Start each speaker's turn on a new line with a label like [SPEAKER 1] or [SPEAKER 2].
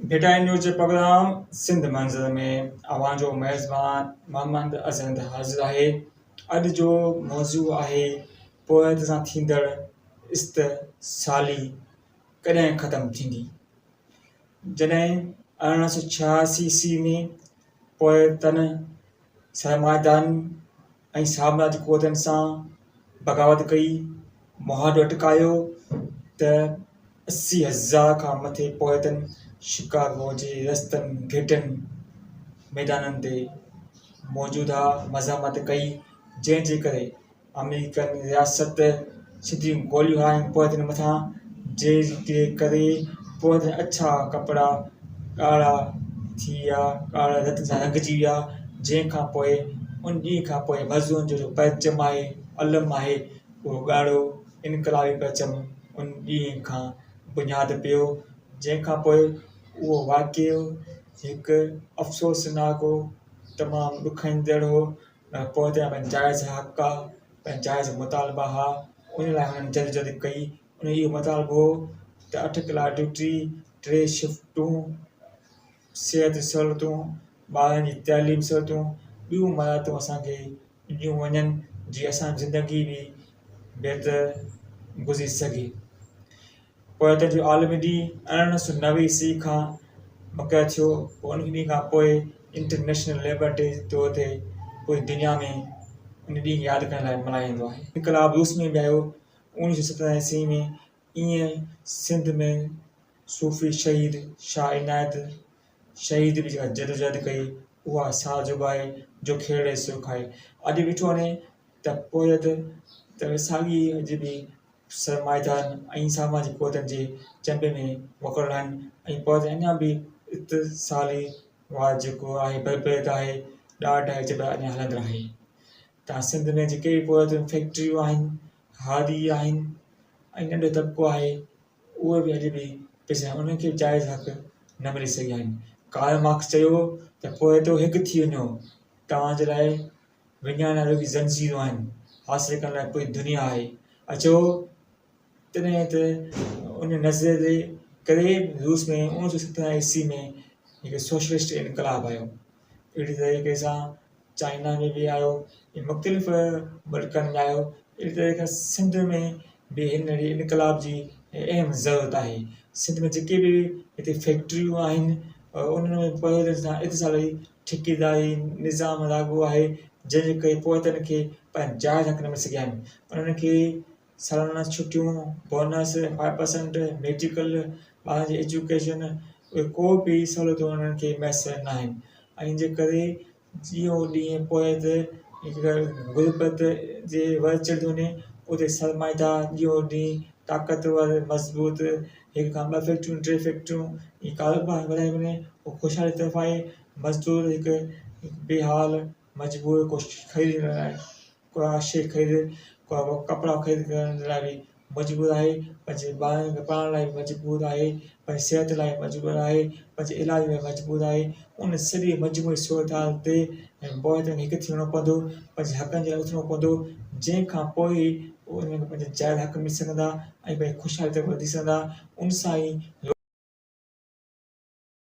[SPEAKER 1] Bhittai news جي programme Sindh منظر ۾ اوهان جو ميزبان محمد اظهر حاضر آهي. اڄ جو موضوع آهي پورهيت سان ٿيندڙ استحصالي ڪڏهن ختم ٿيندي؟ جڏهن 1886 عيسوي ۾ پورهيتن سرمائيدارن ۽ سامراجي قوتن سان بغاوت ڪئي، مهاڏو اٽڪايو ته 80,000 کان مٿي پورهيتن شڪاگو جي رستن، گهٽين، ميدانن تي موجوده مزاحمت ڪئي، جنهن جي ڪري آمريڪن رياست سڌيون گوليون هلايون پورهيتن مٿان، جنهن جي ڪري پورهيتن جا اڇا ڪپڙا ڳاڙها ٿي ويا، ڳاڙها رت سان رنگجي ويا، جنهن کان پوء ان ڏينهن کان پوء مزدورن جو جيڪو پرچم آهي، علم آهي، اهو ڳاڙهو انقلابي پرچم ان ڏينهن کان بنياد پيو، جنهن کان پوء اهو واقعو هڪ افسوسناڪ هو، تمام ڏکائيندڙ هو. پوء ته پنهنجا جائز حق آ، پنهنجا جائز مطالبا ها، ان لاء هنن جدوجهد ڪئي. ان جو اهو مطالبو هو ته اٺ ڪلاڪ ڊيوٽي، ٽي شفٽون، صحت جون سهولتون، ٻارن جي تعليم سهولتون، ٻيون مراعتون اسان کي ڏنيون وڃن جيئن اسان جي زندگي به بهتر گذري سگهي. پوء ته جو عالمي ڏينهن 1890 عيسوي کان مقرر ٿيو، پوء ان ڏينهن کان پوء انٽرنيشنل ليبر ڊي طور تي پوري دنيا ۾ ان ڏينهن کي ياد ڪرڻ لاء ملهايو ويندو آهي. انقلاب روس ۾ به آيو 1917 عيسوي ۾ ائين سنڌ ۾ صوفي شهيد شاهه عنايت شهيد به جيڪا جدوجهد ڪئي اها ساهه جوڳائي جو کيڙي سو کائي. اڄ ڏٺو وڃي ته پورهيت ته ساڳي اڄ به سرمائيدارن ۽ سامراجي قوتن جي چنبي ۾ وڪوڙيل آهن ۽ پورهيت اڃا به اتصالي وار جيڪو آهي بربريت آهي ڏاڍ آهي جيڪا اڃا هلندڙ آهي تان سنڌ ۾ جيڪي به پورهيت فيڪٽريون آهن هاري آهن ۽ ننڍو طبقو آهي اهي به اڄ به پيسا انهن کي جائز حق نه ملي سگهيا آهن ڪارل مارڪس چيو ته پورهيتو هڪ ٿي وڃو توهان جي لاء وڃائڻ لاء رڳي زنجيرون آهن، حاصل ڪرڻ لاء پوري دنيا آهي. اچو تڏهن ته ان نظريي جي ڪري روس ۾ 1917 عيسوي ۾ هڪ سوشلسٽ انقلاب آيو. اهڙي طريقي سان چائنا ۾ به آيو ۽ مختلف ملڪن ۾ آيو. اهڙي طريقي سان سنڌ ۾ به هن انقلاب جي اهم ضرورت آهي. سنڌ ۾ جيڪي به هتي فيڪٽريون آهن انهن ۾ پورهيتن سان اتصالي ٺيڪيداري نظام لاڳو آهي، جنهن جي ڪري پورهيتن کي پنهنجا جائز حق نه ملي سگهيا آهن. انهن کي سالانه ڇٽيون، بونس، 5%، ميڊيڪل، ٻارن جي ايجوڪيشن، اهي ڪو به سهولتون انهن کي ميسر نه آهن ۽ ان جي ڪري ڏينهون ڏينهن پورهيت غربت جي ور چڙهي ٿو وڃي، اتي سرمائيدار ڏينهون ڏينهن طاقتور مضبوط هڪ کان ٻه فيڪٽريون ٽي فيڪٽريون ائين ڪاروبار وڌائي وڃي اهو خوشحالي طرف آهي مزدور هڪ بي حال مجبور ڪو خريد ڪرڻ لاء ڪا شيء خريد ڪا ڪپڙا خريد ڪرڻ جي لاء به مجبور آهي پنهنجي ٻارن کي پڙهائڻ لاء به مجبور آهي پنهنجي صحت لاء مجبور آهي پنهنجي علاج لاء مجبور آهي ان سڄي مجموعي صورت حال تي پوئتي هڪ ٿيڻو پوندو پنهنجي حقن جي لاء اٿڻو پوندو جنهن کان پوء ئي انهن کي پنهنجا جائز حق ملي سگهندا ۽ پنهنجي خوشحالي طرف وڌي سگهندا ان سان ئي.